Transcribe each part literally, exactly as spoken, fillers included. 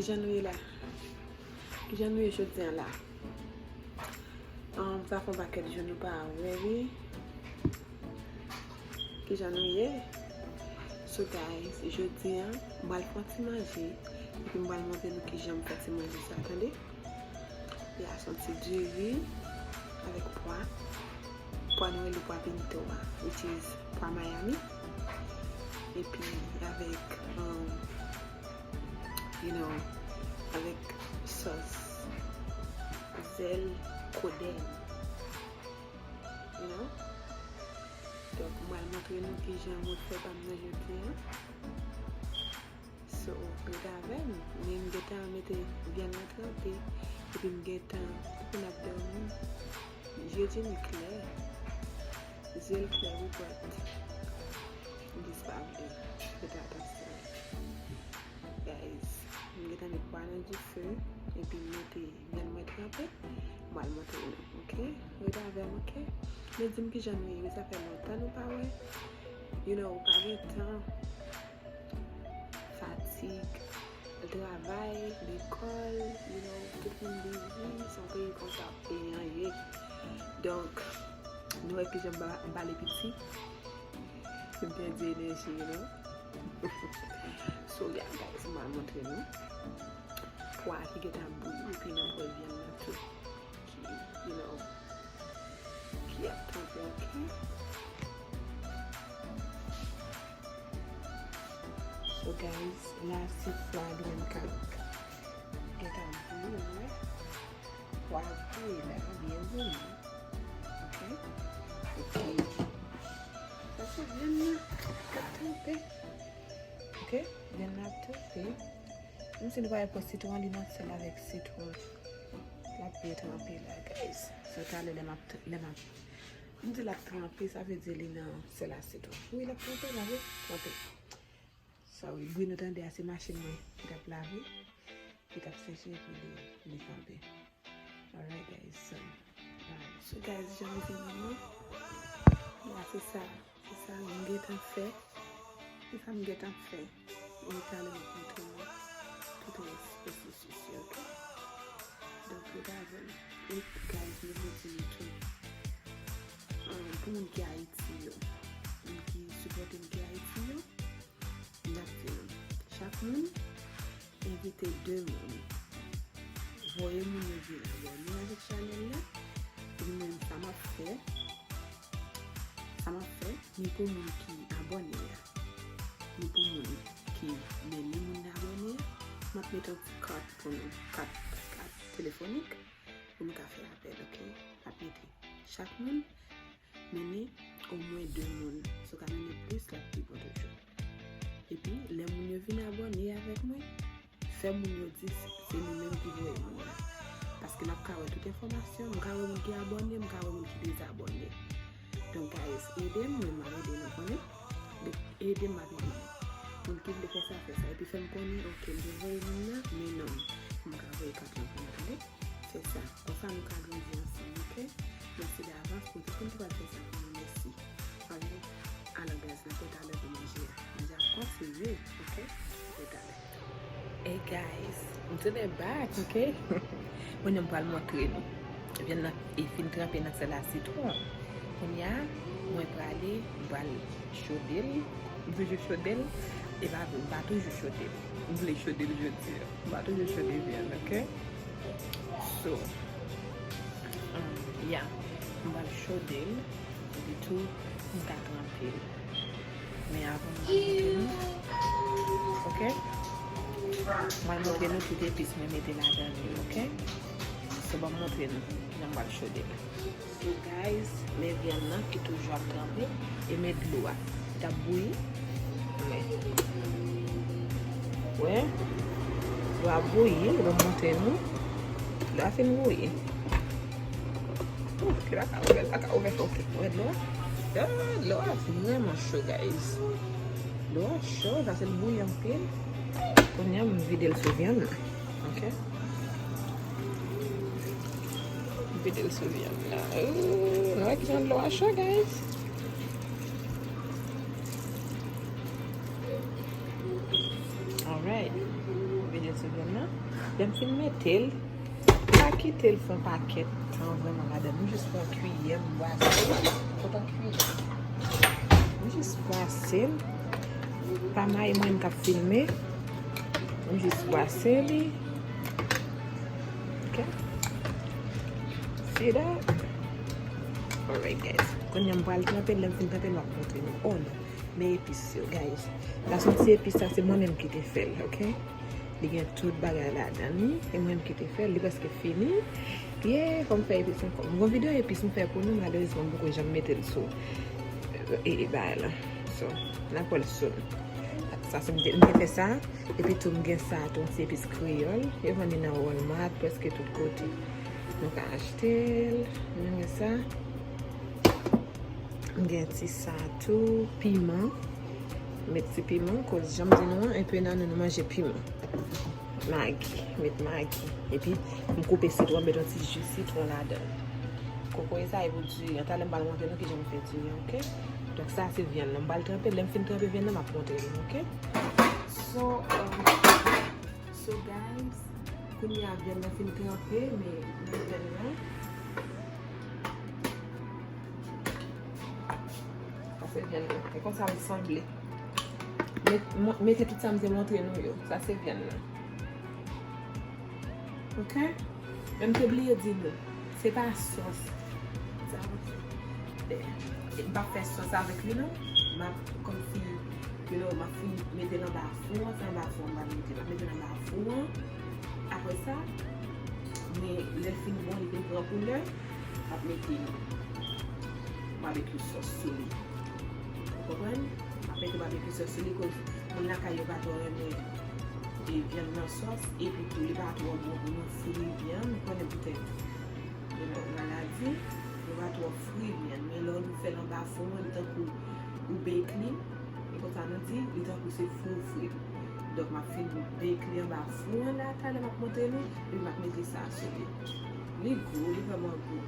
Kijan nou ye la? Kijan nou ye jodi a la? Um, sa fè yon pakèt jou nou pa wè wi. Kijan nou ye? So guys, jodi a, m pral fè yon ti manje, epi m pral montre nou kijan m fè ti manje sa, tande? Ya, se yon ti diri avèk pwa. Pwa nou rele pwa pinto a, which is pwa Miami. Epi avèk, um, you know, avèk sòs zèl kodèy. You know? Donk, m pral montre nou kijan mwen fè pa m nan jodi a. So, rete avè m. Men m gentan mete vyann nan tranpe. Epi m gentan, pou n ap dòmi. Je di m klè. Zye l klè wi, but m jis pa vle. Rete atansyon. Guys, m gentan met pwa nan dife. Epi m mete vyann mwen tranpe. M pral montre nou, ok? Rete avè m, ok? Men di m kijan nou ye, wi, sa fè lontan nou pa wè. You know, ou pa gen tan. Fatig, travay, lekòl, you know, tout moun busy, se yon peyi konsa, peyi an ye. Donk, nou wè kijan m pa, m pale piti, m pèdi enèji, you know. So, yeah, guys, m a montre nou pwa ki gentan bouyi, epi n ap wè vyann nan tou, ki, you know, ki ap tranpe, ok? So guys, la se pwa li menm k ap gentan bouyi, ou wè. Pwa bouyi la, byen bouyi. Ok? Ok. Sa se vyann nan k ap tranpe. Ok? Vyann nan ap tranpe. Menm si nou pa wè pwa sitwon, li nan sèl avèk sitwon. L ap byen tranpe la, guys. So talè lè m ap, lè m ap M di l ap tranpe, sa vle di li nan sèl a sitwon. Wi, l ap tranpe, pa vre? Tranpe. Sorry, bri nou tande a, se machin mwen ki t ap lave, ki t ap seche, epi li, li tranpe. Alright, guys, so, bye. So, guys, jan nou fini, non? La, se sa, se sa m gentan fè. Se sa m gentan fè. E talè m ap montre nou tout rès pwosesis yo, ok? Donk, rete avè m. E, guys, nou vle di nou tou, um, pou moun ki Ayiti yo, moun ki sipòte m ki Ayiti yo, n ap di nou, chak moun envite de moun. Voye moun yo vin abòne avèk chanèl la. Epi mwen menm, sa m ap fè, sa m ap fè, ni pou moun ki abòne a, ni pou moun ki mennen moun nan abòne a, m ap mete yon ti kat pou nou, kat, kat telefonik, pou nou ka fè apèl, ok? M ap mete chak moun mennen omwen de moun. Si w ka mennen plis, l ap pi bon toujou. Epi, lè moun yo vin abòne avèk mwen, fè moun yo di se, se nou menm ki voye moun nan. Paske n ap ka wè tout enfòmasyon, m ka wè moun ki abòne, m ka wè moun ki dezabòne. Donk, guys, ede m, mwen, m ap ede nou, konnen? Donk, ede m, m ap ede nou. Moun ki vle fè sa, fè sa. Epi fè m konnen, ok, m te voye moun nan, men non, m ka voye kat lan pou nou, tande? Fè sa. Konsa nou ka grandi ansanm, ok? Mèsi davans pou tout moun ki pral fè sa pou mwen, mèsi. Alò, guys, n ap ret talè pou manje a. Manje a ap kontinye, ok? Ret talè. Hey guys, m tounen back, ok? Kounye a m pral montre nou. Vyann nan e fin tranpe nan sèl a sitwon. Kounye a, mwen prale, m pral chode l. M toujou chode l. E pa vre, m pa toujou chode l. M vle chode l jodi a. M pa toujou chode vyann, ok? So, um, yeah, m pral chode l, epi tou, m ka tranpe l. Men avan, m pral montre nou, ok? M pral montre nou tout epis mwen mete ladan l yo, ok? So, ban m montre nou jan m pral chode l. So guys, men vyann nan ki toujou ap tranpe, e men dlo a ki t ap bouyi. Men, wè, dlo a bouyi, ban m montre nou. Dlo a fin bouyi. Ooh, ki pa ka ouvè, pa ka ouvè, ok. Wè dlo a? Ah, dlo a vrèman cho, guys. Dlo a cho, paske l bouyi anpil. Kounye a, m vide l sou vyann nan. Ok? Vide l sou vyann nan. Ooh, nou wè kijan dlo a cho, guys. Alright. Vide Ti vyann nan. Lè m fin mete l, m pa kite l fè yon pakèt tan vrèman ladan l. M jis pran kiyè, m bwase l. Kontan kiyè. M jis bwase l. Pa mayi mwen m k ap filme. M jis bwase li. Ok. See that? Alright, guys. Kounye a m pral tranpe l, lè m fin tranpe l, m ap montre nou. Oh non. Men epis yo, guys. Sa se yon ti epis, sa se mwen menm ki te fè l, ok? Li gen tout bagay ladan li, e mwen menm ki te fè l, li prèske fini. Yeah, fò m fè epis ankò. M gon videyo epis m fè pou nou, malerezman, m poko janm mete l sou, e, e, bagay la. So, n ap wè l soon. Sa se m te, m te fè sa, epi tou m gen sa tou, yon ti epis kreyòl. Yo vann li nan Walmart, prèske tout kote. Nou ka achte l, nou gen sa. M gen ti sa tou, piman. Met ti piman, koz jan m di nou an, enpe nan nou, nou manje piman. Magi, met magi. Epi, m koupe sitwon, met yon ti ji sitwon ladan l. Kokoye sa e pou diri an. Talè m pral montre nou kijan m fè diri an, ok? Donk, sa se vyann nan. M pral tranpe, lè m fin tranpe vyann nan, m ap montre nou, ok? So, um, so guys, kounye a vyann nan fin tranpe, men, men vyann nan. Sa se vyann nan. E konsa l sanble. Met-, mo-, mete tout sa m te montre nou yo. Sa se vyann nan. Ok? Men m te bliye di nou, se pa sòs. Sa, m p ap fè sòs avèk li non. M ap kòmsi, you know, m ap fin mete l anba fou an, se anba fou an m pral mete. M ap mete l anba fou an. Apre sa, men lè l fin bon, li fin pran koulè, m ap mete barbecue sauce sou li. Ou konprann? M ap mete barbecue sauce sou li, koz moun lakay yo pa twò renmen, e, vyann nan sòs, epi tou li pa twò bon pou nou fri vyann, ou konnen poutèt, you know, maladi, nou pa twò fri vyann, men lè nou fè l anba fou an, li tankou ou bake li, e konsa nou di, li tankou se fou ou fri l. Donk, m ap fin bake li anba fou an la, talè m ap montre nou, epi m ap mete sa sou li. Li gou, li vrèman gou.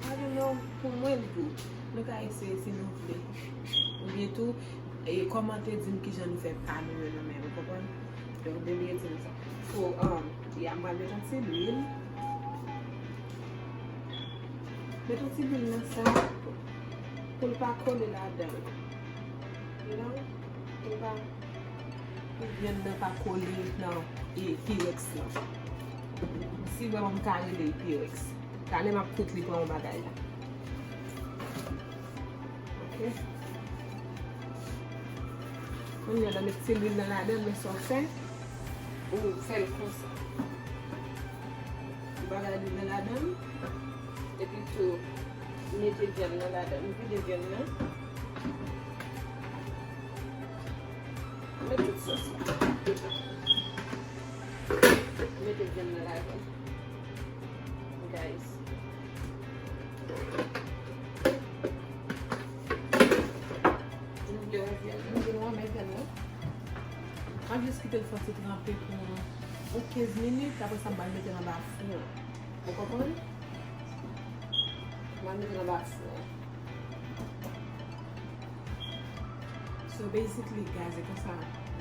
I don't know, pou mwen, li gou. Nou ka eseye si nou vle. Oubyen tou, e, kòmante di m kijan nou fè pa nou yo nan men, ou konprann? Donk, m te bliye di nou sa. So, um, ya, m pral met yon ti lwil. Met yon ti lwil nan sa pou l pa kole ladan l. You know? Pou l pa, pou vyann nan pa kole nan, e, pyrex lan. Si vrèman m ka rele l pyrex. Talè m ap kwit li pran yon bagay la. Ok. Kounye a, lè w met ti lwil nan ladan l, men sa w fè, ou fè l konsa. Ou bagay lwil nan ladan l, epi tou, mete vyann nan ladan l. Vide vyann nan. Met tout sòs la. Mete vyann nan ladan l. Guys. Nou vle wè vyann nan, nou vle wè vyann nan. M ap jis kite l fè yon ti tranpe pou yon kenz minit, apre sa m pral mete l anba fou an. Ou konprann? M pral mete l anba fou an. So basically, guys, e konsa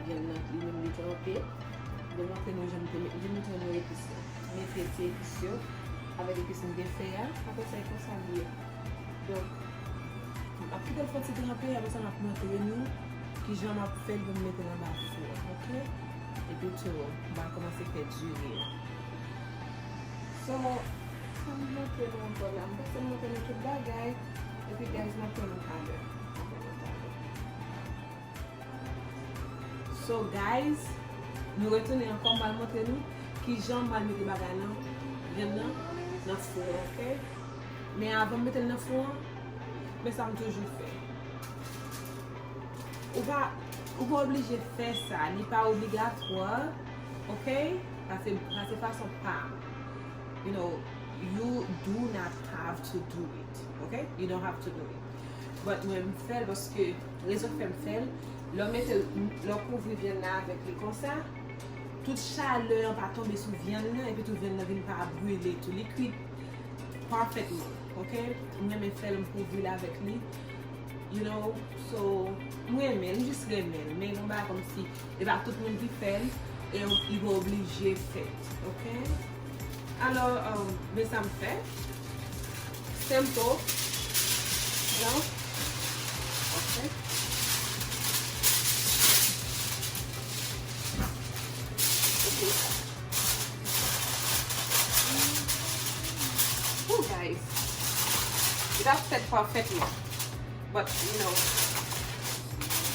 vyann nan li menm li tranpe. M te montre nou jan m te met, m te montre nou epis la. Mete ti epis yo avèk epis m te fè a. Apre sa, e konsa l ye. Donk, m ap kite l fè yon ti tranpe, apre sa, m ap montre nou kijan m ap fè l pou m mete l anba fou an, ok? Epi tou, m pral kòmanse fè diri an. So, sa m montre nou ankò la? M panse m montre nou tout bagay. Epi, guys, m ap tann nou talè. M ap tann nou talè. So, guys, nou retounen ankò, m pral montre nou kijan m pral mete bagay nan, vyann nan, nan fou an, ok? Men avan m mete l nan fou an, men sa m toujou fè. Ou pa, ou pa oblije fè sa, li pa obligatwa, ok? Sa se, sa se fason pa m. You know, you do not have to do it, ok? You don't have to do it. But mwen, m fè l paske rezon k fè m fè l, lè w mete, lè w kouvri vyann nan avèk li konsa, tout chalè an pa tonbe sou vyann nan, epi tou vyann nan vin pa brile tou. Li kwit pafètman, ok? M renmen fè l, m kouvri l avèk li, you know, so, m renmen l, m jis renmen l, men yon bagay kòmsi, e pa tout moun ki fè l, Li pa oblije fèt, ok? Alò, um, men sa m fè. Simple. Non? Ok. Ok. Ooh, guys. Li pa fèt pafètman. But, you know,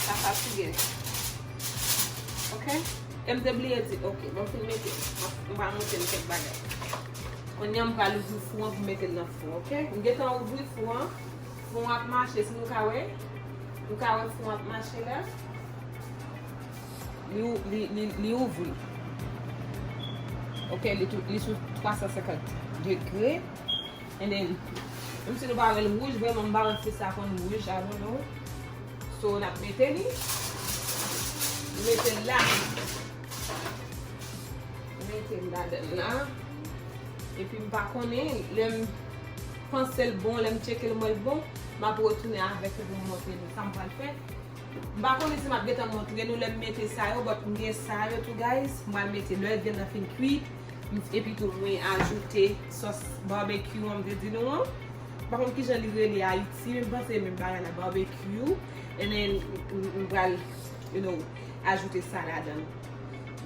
sa fatige. Ok? E m te bliye di, ok, bon, m fin mete l. M pral montre nou kèk bagay. Kounye a, m pral ouvri fou an pou m mete l nan fou, ok? M gentan ouvri fou an. Fou an ap mache, si nou ka wè. Nou ka wè fou an ap mache la. Li, ou- li, li, li ouvri. Ok, li, tou- li sou twa san senkant degre. And then, menm si nou pa wè l wouj, vrèman, m pa wè si sa konn wouj, I don't know. So, n ap mete li. Mete l la. Mete l ladan l la. Epi m pa konnen, lè m panse l bon, lè m tcheke l, m wè l bon, m ap retounen avèk ou pou m montre nou sa m pral fè. M pa konnen si m ap gentan montre nou lè m mete sa yo, but m gen sa yo tou, guys. M pral mete lè vyann nan fin kwit. M- Epi tou, mwen ajoute sòs barbecue an, m te di nou an. M pa konn kijan li rele Ayiti, men m panse menm bagay la, barbecue. And then, m- m- m pral, you know, ajoute sa ladan.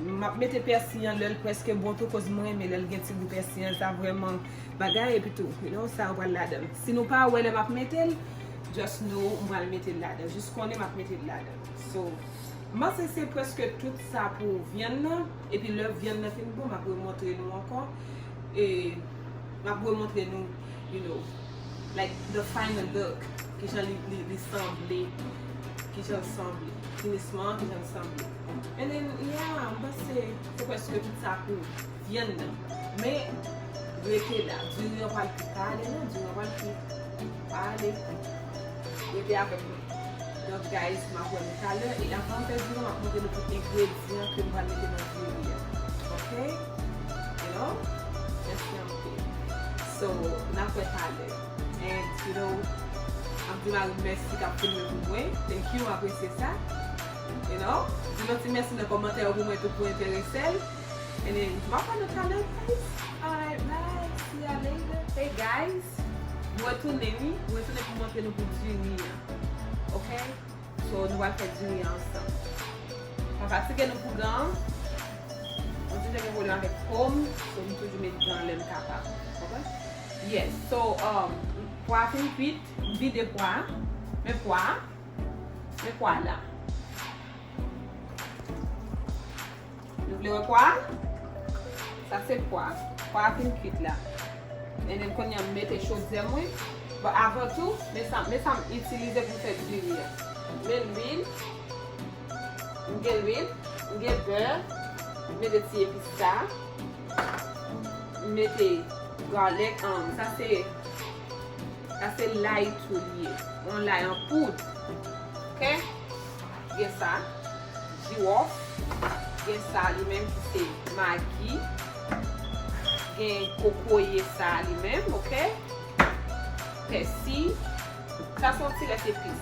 M ap mete pèsi an lè l prèske bon tou, koz mwen renmen lè l gen ti gou pèsi an, sa vrèman bagay, epi tou, you know, sa yo pral ladan. Si nou pa wè lè m ap mete l, just know m pral mete l ladan. Jis konnen m ap mete l ladan. So, m panse se prèske tout sa pou vyann nan, epi lè vyann nan fin bon, m ap remontre nou ankò. E m ap remontre nou, you know, like, the final look, kijan li, li, li sanble, kijan l sanble, finisman an, kijan l sanble. And then, yeah, m panse se prèske tout sa pou vyann nan. Men, rete la, diri an pral kwit, pa ale non, diri an pral kwit, pa ale, rete avèk mwen. Donk, guys, m ap wè nou talè. E anvan m fè diri, m ap montre nou tout engredyan ke m pral mete nan diri a. Ok? You know? Mèsi anpil. So, n ap wè talè. And, you know, m ap di mari m mèsi k ap filme pou mwen. Thank you, m apresye sa. You know? Di yon ti mèsi nan kòmantè yo pou mwen tou pou enterese l. And then, m ap wè nou talè, guys. Alright, bye. See ya later. Hey, guys. M retounen, wi. M retounen pou montre nou pou diri an. Ok? So, nou pral fè diri an ansanm. Pa fatige nou pou gan an. Mwen toujou gen pwoblèm avèk po m, so m toujou met gan lè m kapab. Konprann? Yes. So, um, pwa a fin kwit, m vide pwa a. Men pwa a. Men pwa a la. Nou vle wè pwa a? Sa se pwa. Pwa a fin kwit la. And then kounye a m mete chodyè mwen. But avan tou, men sa, men sa m itilize pou m fè diri a. Men lwil. M gen lwil. M gen bè. M mete ti epis sa. M mete garlic. Um, sa se Sa se lay tou li ye. Yon lay an poud. Ok? Gen sa. Jiwòf. Gen sa li menm ki se magi. Gen kokoye sa li menm, ok? Pèsi. Sa se yon ti rès epis.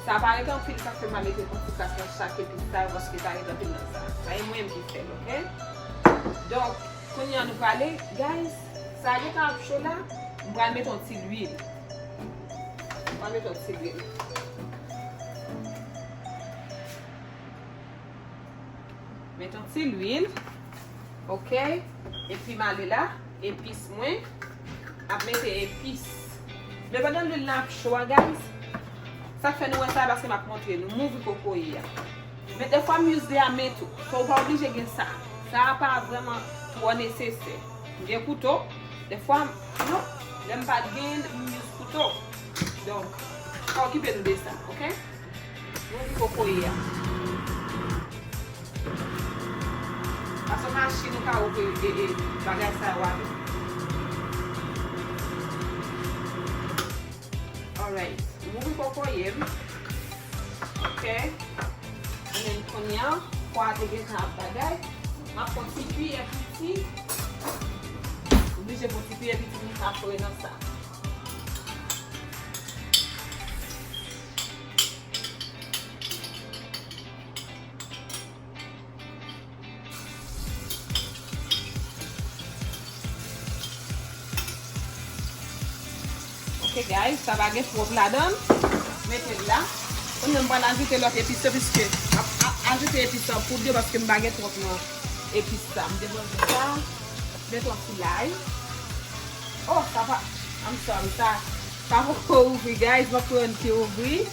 Sa pa ret anpil, sa fè m pa mete yon ti kras nan chak epis sa yo, paske pa ret anpil nan sa. Sa e mwen menm ki fè l, ok? Donk, kounye a nou prale, guys, sa gentan ap cho la, m pral mete yon ti lwil. M pral mete yon ti lwil. Met yon ti lwil. Ok. Epi m ale la. Epis mwen. Ap mete epis. Men pandan lwil la ap cho a, guys, sa k fè nou wè sa, paske m ap montre nou. M ouvri kokoye a. Men defwa m use de a men tou. So, ou pa oblije gen sa. Sa a pa vrèman twò nesesè. M gen kouto. Defwa, non, lè m pa t gen, m use kouto. Donk, pa okipe nou de sa, ok? Mwen di kokoye a. Paske machin ou ka ouvri e, e, bagay sa yo avè. Alright. Mwen di kokoye m. Ok. And then kounye a, pwa a te gentan ap bagay. M ap pran ti kiyè piti. Oblije pran ti kiyè piti pou m ka fre nan sa. Ok, guys, sa pa gen twòp ladan l. Mete l la. Kounye a m pral ajoute lòt epis yo, piske m ap, ap ajoute epis an poud yo, paske m pa gen twòp nan epis sa. M te pral fè sa. Mete yon ti lay. Oh, sa pa, I'm sorry, sa, sa poko ouvri, guys. M ap pran ki ouvri.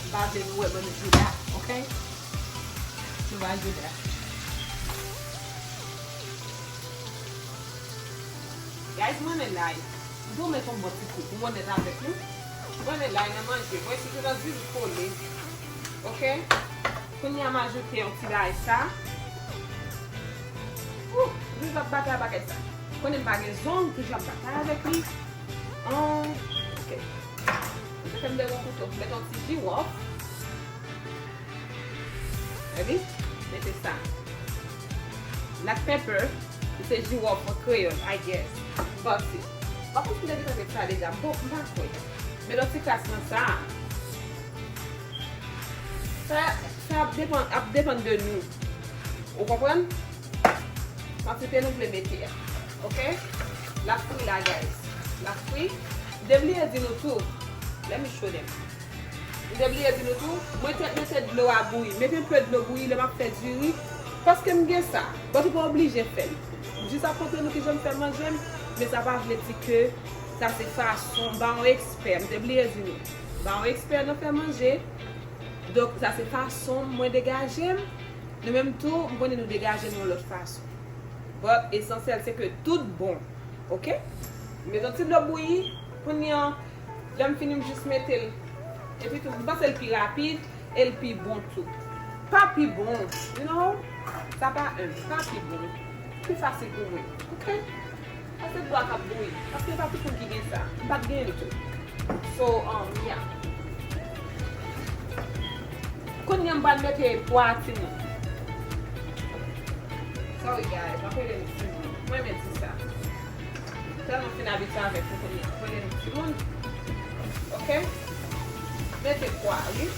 M pa vle nou wè bann jouda, ok? Nou pa jouda. Guys, mwen renmen lay. M tou met yon bon ti kou pou m onèt avèk nou. Mwen renmen lay nan manje. Mwen si se nan diri kole. Ok? Kounye a m ajoute yon ti lay sa. Ouh, m toujou ap batay bagay sa. Konnen m pa gen zong, toujou ap batay avèk li. An, ok. M te fè m de gwo kouto. Met yon ti jiwòf. Ready? Mete sa. Black pepper, se jiwòf an kreyòl, I guess. But, m pa konn si m te gentan met sa deja. M pa, m pa kwè. Met yon ti kras nan sa. Sa, sa ap depann, ap depann de nou. Ou konprann? Kantite nou vle mete a. Ok? L ap fri la, guys. L ap fri. M te bliye di nou tou. Let me show them. M te bliye di nou tou. Mwen te mete dlo a bouyi. Mete enpe dlo bouyi lè m ap fè diri. Paske m gen sa. But ou pa oblije fè l. M jis ap montre nou kijan m fè manje m. Men sa pa vle di ke sa se fason. M pa yon ekspè. M te bliye di nou. M pa yon ekspè nan fè manje. Donk, sa se fason mwen degaje m. Nou menm tou, m konnen nou degaje nou yon lòt fason. But, esansyèl, se ke tout bon. Ok? Met yon ti dlo bouyi. Kounye a, lè m fini, m jis mete l. Epi tou, m panse l pi rapid, e l pi bon tou. Pa pi bon, you know? Sa pa enb, pa pi bon. Pi fasil pou mwen. Ok? Sa se dlo a k ap bouyi. Paske e pa tout moun ki gen sa. M pa t gen l tou. So, um, yeah. Kounye a m pral mete pwa a timoun. Sorry guys, m ap rele nou timoun. Mwen renmen di sa. Tèlman m fin abitye avèk nou kounye a. M rele nou timoun. Ok? Mete pwa, wi.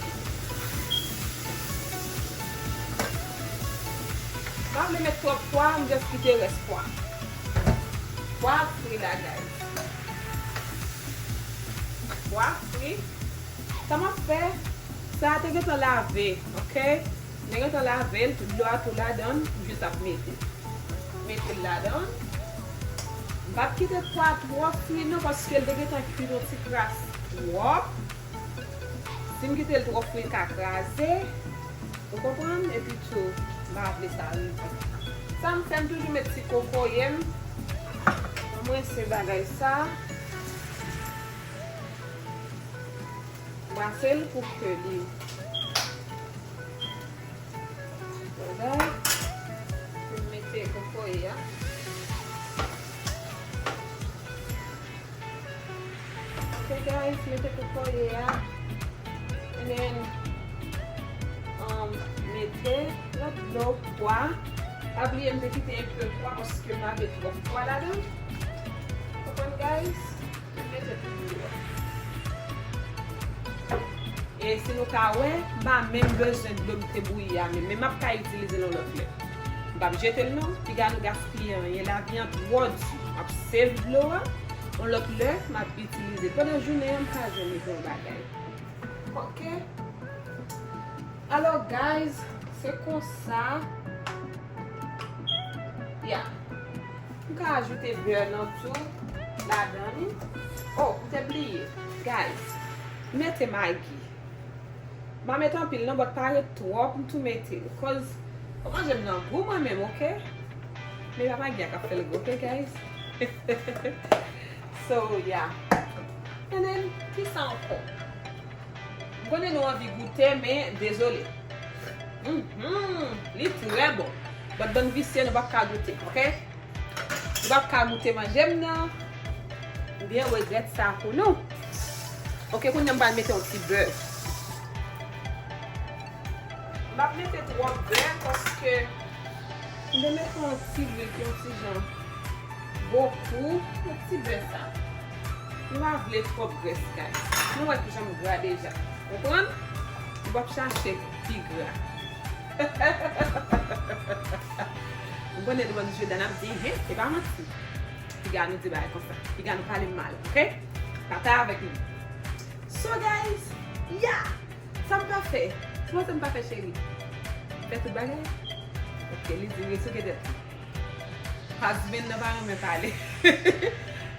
M pa vle met twòp pwa, m just kite rès pwa. Pwa ap fri la, guys. Pwa ap fri. Sa m ap fè, sa a te gentan lave, ok? M te gentan lave l, tout dlo a tou ladan l, m jis ap mete. Mete l ladan. M p ap kite pwa a twò fri non, paske l te gentan kwit yon ti kras twòp. Si m kite l twò fri, l ka kraze. Ou konprann? Epi tou, m pa vle sa rive. Sa m fè, m toujou met ti kokoye m. Mwen se bagay sa. Brase l pou ke li bagay. Pou m mete kokoye a. Ok, guys, mete kokoye a. And then, um, mete lòt dlo pwa. Pa bliye, m te kite enpe pwa paske m lave twòp pwa ladan. Konprann, guys? M mete tout dlo a. E si nou ka wè, m pa menm bezwen dlo m te bouyi a menm, men m ap ka itilize l yon lòt lè. M p ap jete l non, piga nou gaspiye anyen, lavi an twò di. M ap save dlo a, yon lòt lè, m ap itilize l. Pandan jounen an, m pa janm met yon bagay. Ok? Alò, guys, se konsa. Yeah. M ka ajoute bè nan tou ladan li. Oh, m te bliye. Guys, mete magi. M pa met anpil non, but pa ret twòp, m tou mete l. Cause, manje m nan gou mwen menm, ok? Men pa magi a k ap fè l gou, ok, guys? So, yeah. And then, kisa ankò? M konnen nou anvi goute, men dezole. Mhm, li trè bon. But bann visye, nou p ap ka goute, ok? Nou p ap ka goute manje m nan. Oubyen regrèt sa pou nou. Ok, kounye a m pral mete yon ti bè. M p ap mete twòp bè paske m te mete yon ti lwil ki yon ti jan bokou, yon ti bè sa. Nou pa vle twòp grès, guys. Nou wè kijan m gra deja. Konprann? Nou p ap chache pi gra. M konnen depi w di Jodane ap di, hen, se pa manti. Piga nou di bagay konsa. Piga nou pale mal, ok? Pataje avèk nou. So, guys, yeah! Sa m pa fè? Kòman sa m pa fè, cheri? M fè tout bagay? Ok, li di, retouke tèt li. Husband nan pa renmen pale.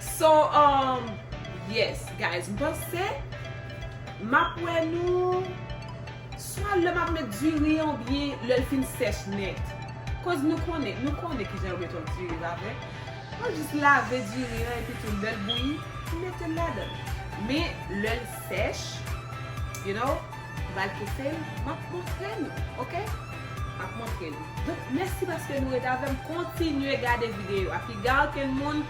So, um, yes, guys, m panse m ap wè nou swa lè m ap met diri an oubyen lè l fin sèch nèt. Koz nou konnen, nou konnen kijan yo met yon diri, pa vre? Mwen jis lave diri an epi tou lè l bouyi, m mete l ladan l. Men lè l sèch, you know, m pral koupe l, m ap montre nou, ok? M ap montre nou. Donk, mèsi paske nou ret avè m. Kontinye gade videyo a. Piga okenn moun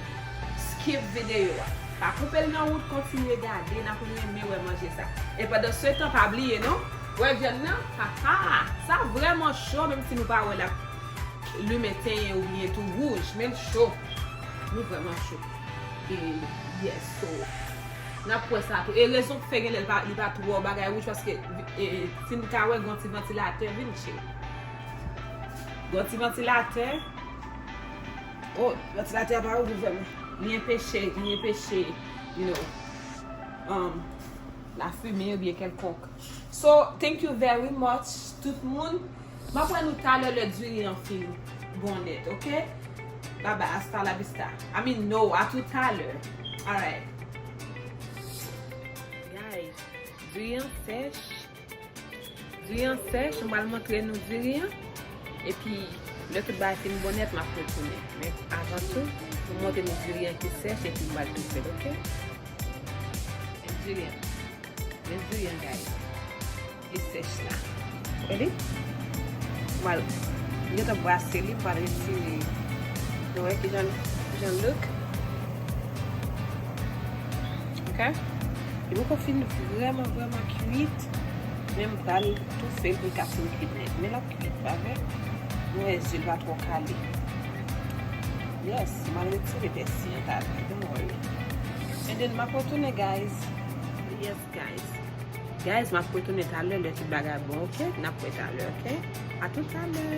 skip videyo a. Pa koupe l nan wout, kontinye gade, n ap renmen wè manje sa. E pandan se tan, pa bliye non, wè vyann nan, ha ha, sa vrèman cho, menm si nou pa wè l ap limen tenyen oubyen tou wouj, men l cho. Li vrèman cho. E, yes, so, n ap wè sa tou. E rezon k fè genlè li pa, li pa twò bagay wouj, paske, e, e, si n ka wè, gon ti vantilatè vin, cheri. Gon ti vantilatè. Oh, vantilatè a pa ouvri vrèman. Li enpeche, li enpeche, you know, um, lafimen oubyen kèlkonk. So, thank you very much, tout moun. M ap wè nou talè lè diri an fin bon nèt, ok? Bye bye, hasta la vista. I mean, no, a tout à l'heure. Alright. Guys, diri an sèch. Diri an sèch, m pral montre nou diri an. Epi, lè tout bagay fin bon nèt, m ap retounen. Men avan tou, m montre nou diri an ki sèch, epi m pral tou fè l, ok? Men diri an. Men diri an, guys. Li sèch la. Wè li? M pral, m gentan brase li, m pral retire. Nou wè kijan, kijan l look? Ok? Li poko fin vrèman, vrèman kwit, men m pral toufe l pou l ka fin kwit nèt. Men l ap kwit, pa vre? Nou wè, je l pa twò kale. Yes, m al retire pèsi an talè, don't worry. And then, m ap retounen, guys. Yes, guys. Guys, m ap retounen talè lè tout bagay bon, ok? N ap wè talè, ok? A tout talè.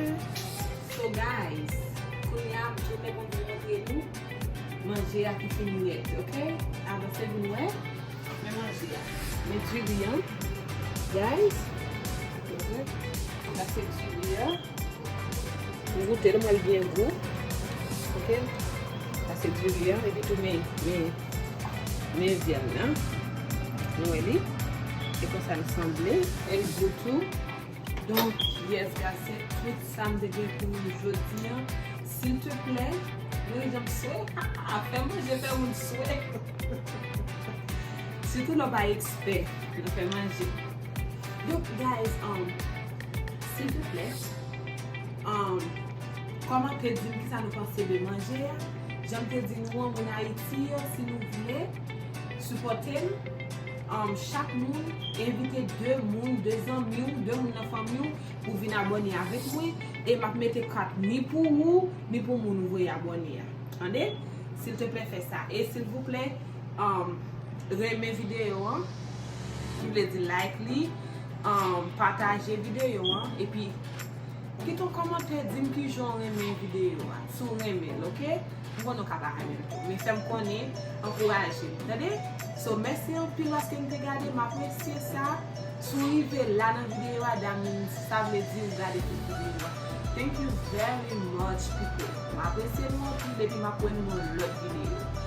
So, guys, kounye a, m tounen pou m vin montre nou manje a ki fin nèt, ok? Avanse vin wè. Men manje a. Men diri an. Guys. Sa se diri an. M goute l, m wè l byen gou. Ok? Sa se diri an. Epi tou men, men, men vyann nan. Nou wè li. E konsa l sanble. E l gou tou. Donk, yes, guys, se tout sa m te gen pou nou jodi an. Silteplè, nou jan m swe, fè manje fè moun swe. Sitou lè w pa ekspè nan fè manje. Donk, guys, um, silteplè, um, kòmante di m kisa nou panse de manje a. Jan m te di nou an, moun Ayiti yo, si nou vle sipòte m, um, chak moun envite de moun, de zanmi w, de moun nan fanmi w pou vin abòne avèk mwen. E m ap mete kat ni pou ou, ni pou moun ou voye abòne a. Tande? Silteplè, fè sa. E silvouplè, um, renmen videyo an. Ki vle di like li, um, pataje videyo an. Epi, kite yon kòmantè, di m kijan w renmen videyo a. Si w renmen l, ok? M konnen w ka pa renmen l tou. Men fè m konnen, ankouraje m. Tande? So, mèsi anpil paske n te gade, m apresye sa. Si w rive la nan videyo a, that means, sa vle di ou gade tout videyo a. Thank you very much, people. M apresye nou anpil epi m ap wè nou nan lòt videyo.